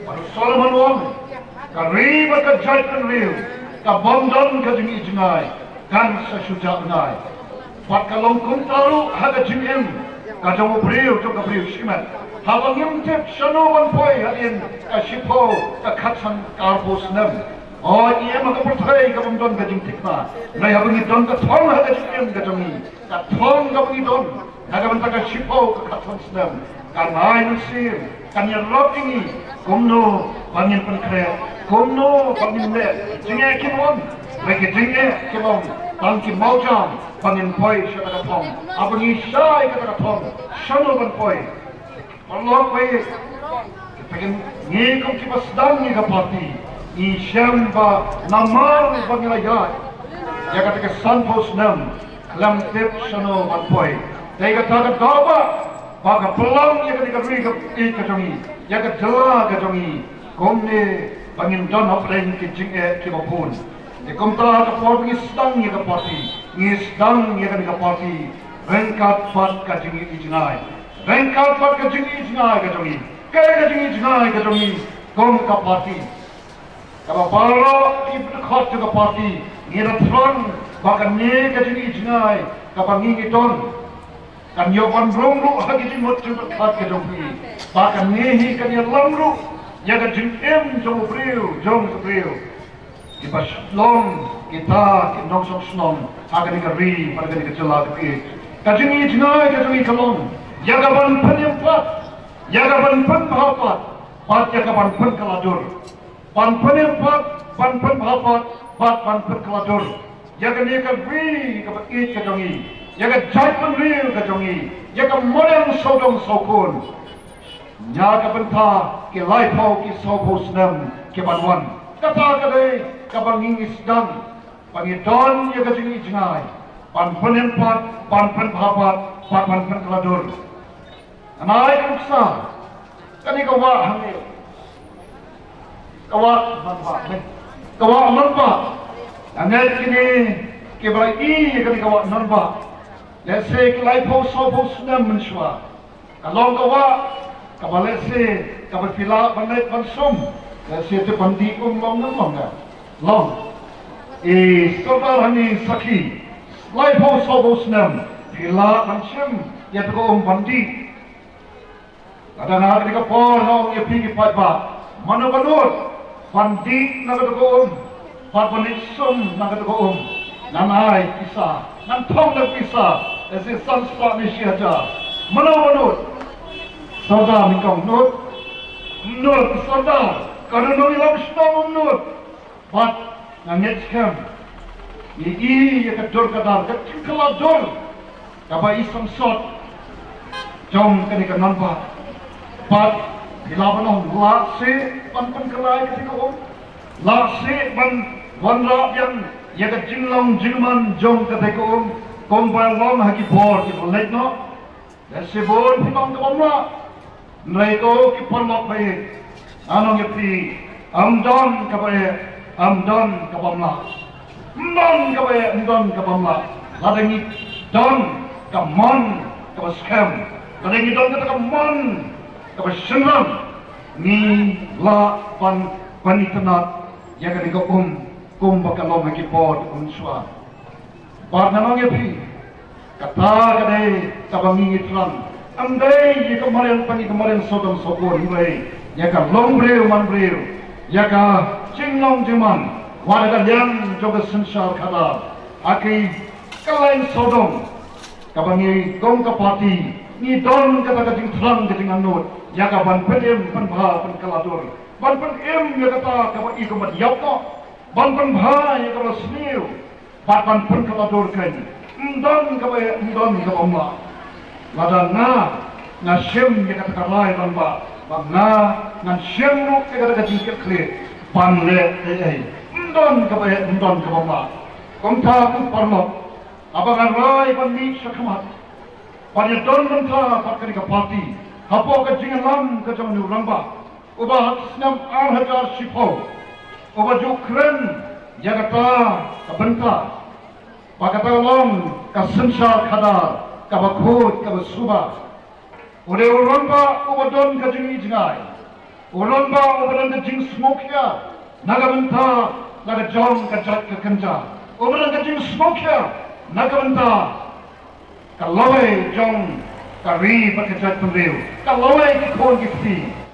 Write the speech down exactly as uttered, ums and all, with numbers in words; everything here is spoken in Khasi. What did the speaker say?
Bad u Solomon u ong, ka ri bad ka jaitbynriew ka bym don ka jingïohi jngai kan sa shu jah bnai. Bad ka long kumta ruh ha ka jingim ka jong u briew, jong ka briew shimet. Haba ngim tip shano ban poi hadien ka shiphew, ka khatsan, ka arphew snem. O, ngi im ha ka pyrthei ka bym don ka jingthikna. Hynrei haba ngi don ka thong ha ka jingim ka jong ngi, ka thong kaba ngi don ha ka bynta ka shiphew, ka khatsan snem, kan ai mynsiem, kan ïarap ïa ngi kumno ba ngin pynkhreh, kumno ba ngin leh jingeh ki mon, ba ki jingeh ki long tang ki mawjam ba ngin poi sha kata ka thong. Haba ngi shai kata ka thong, shano ban poi? Paralok, peit, kita ngi kum kiba sdang ïa ka party, ngi shem ba namar ba ngi la ïaid ïa kata ka sanphew snem, khlem tip shano ban poi. Te kata ka daw ba, ba ka pynlong ïa kane ka ri ka ïeit ka jong ngi, ïa ka jylla ka jong ngi, kumne ba ngin don hapdeng ki jingeh kiba bun. Te kumta ka por ba ngi sdang ïa ka party, ngi sdang ïa kane ka party ryngkat bad ka jingïohi jngai. Ryngkat bad ka jingïohi jngai ka jong ngi. Kaei ka jingïohi jngai ka jong ngi kum ka party? Kaba baroh ki dkhot jong ka party ngi la thrang ba kane ka jingïohi jngai kaba ngi ngi don kan ïoh ban rung ruh ha ki jingmut jingpyrkhat ka jong phi. Ba kane hi kan ïalam ruh ïa ka jingim jong u briew, jong u briew. Kiba long kita ki nongshong shnong ha kane ka ri bad kane ka jylla ka phi. Ka jingïohi jngai ka jong ngi ka long ïa ka ban pynim pat, ïa ka ban pynbha pat, bad ïa ka ban pynkylla dur. Ban pynim pat, ban pynbha pat, bad ban pynkylla dur ïa kane ka ri kaba ïeit ka jong ngi, ïa ka jaitbynriew ka jong ngi, ïa ka mariang sawdong sawkun. Na ka bynta ki laiphew ki sawphew snem ki ban wan, kata ka dei kaba ngi ngi sdang ba ngi don ïa ka jingïohi jngai ban pynim pat, ban pynbha pat, bad ban pynkylla dur. Ngan ai ka nuksa, kane ka wah hangne, ka wah Manbah, ka wah Manbah. Hangne kine kiba la ïohi ïa kane ka wah Manbah, lehse ki laiphew sawphew snem mynshuwa. Ka long ka wah kaba lehse kaba phi lah ban leit ban sum, lehse te ban dih um long, long, long ka long. I Sordar, hani sakhi, laiphew sawphew snem phi lah ban shim ïa te ka um ban dih. Lada nga ha kane ka por nga ong ïa phi ki paidbah, mano ba nud ban dih na kata ka um bad ban leit sum na kata ka um, ngan ai pisa, ngan thong da pisa, lehse san spah ne shi hajar. Mano ba nud? Sordar nyngkong, nud? Nud, Sordar. Ka nud, nud, ïalam shnong, nud. Bad nga ngeit skhem ngi ïohi ïa ka dur ka dar, ka jingkylla dur kaba i samsot jong kane ka Manbah. Bad phi lah ban ong, lah seh ban pynkylla ïa kane ka um, lah seh ban wanrah biang ïa ka jinglong jingman jong kane ka um, kumba long ha ki bor kiba leit noh. Lehse bun phi ong ka bym lah. Hynrei ko ki paralok ba ïeit, ngan ong ïa phi, ym don kaba eh, ym don ka bym lah. Ym don kaba eh, ym don ka bym lah. Lada ngi don ka mon kaba skhem, lada ngi don kata ka mon kaba shynrang, ngi lah ban, ban itynnad ïa kane ka um kumba ka long ha ki por mynshuwa. Bad ngan ong ïa phi, kata ka dei kaba ngi ngi thrang. Ym dei ïa ka mariang, tang ïa ka mariang sawdong sawkun, hynrei ïa ka longbriew manbriew, ïa ka jinglong jingman wat ha ka liang jong ka synshar khadar. Ha ki kylleng sawdong kaba ngi kum ka party ngi don kata ka jingthrang, ka jingangnud ïa ka ban pynim pynbha pynkylla dur, ban pynim ïa kata kaba i kumba ïap noh, ban pynbha ïa kaba sniew, bad ban pynkylla dur kein. Ym don kaba eh, ym don kaba ym lah. Lada nga, nga shim ïa kata ka rai rangbah, ba nga ngan shim ruh ïa kata ka jingkit khlieh ban leh ei ei, ym don kaba eh, ym don kaba ym lah. Kumta ko paralok, haba nga rai ban mih sha khmat ban ïadon bynta bad kane ka party hapoh ka jingïalam ka jong une u rangbah, uba ha ki snem ar hajar shiphew uba ju kren ïa kata ka bynta ba kata ka long ka synshar khadar kaba khuid kaba suba. U dei u rangbah uba don ka jingïohi jngai. U rangbah uba don ka jingsngewkhia na ka bynta la ka jong ka jait ka kynja, uba don ka jingsngewkhia na ka bynta ka lawei jong ka ri bad ka jaitbynriew, ka lawei ki khun ki kti.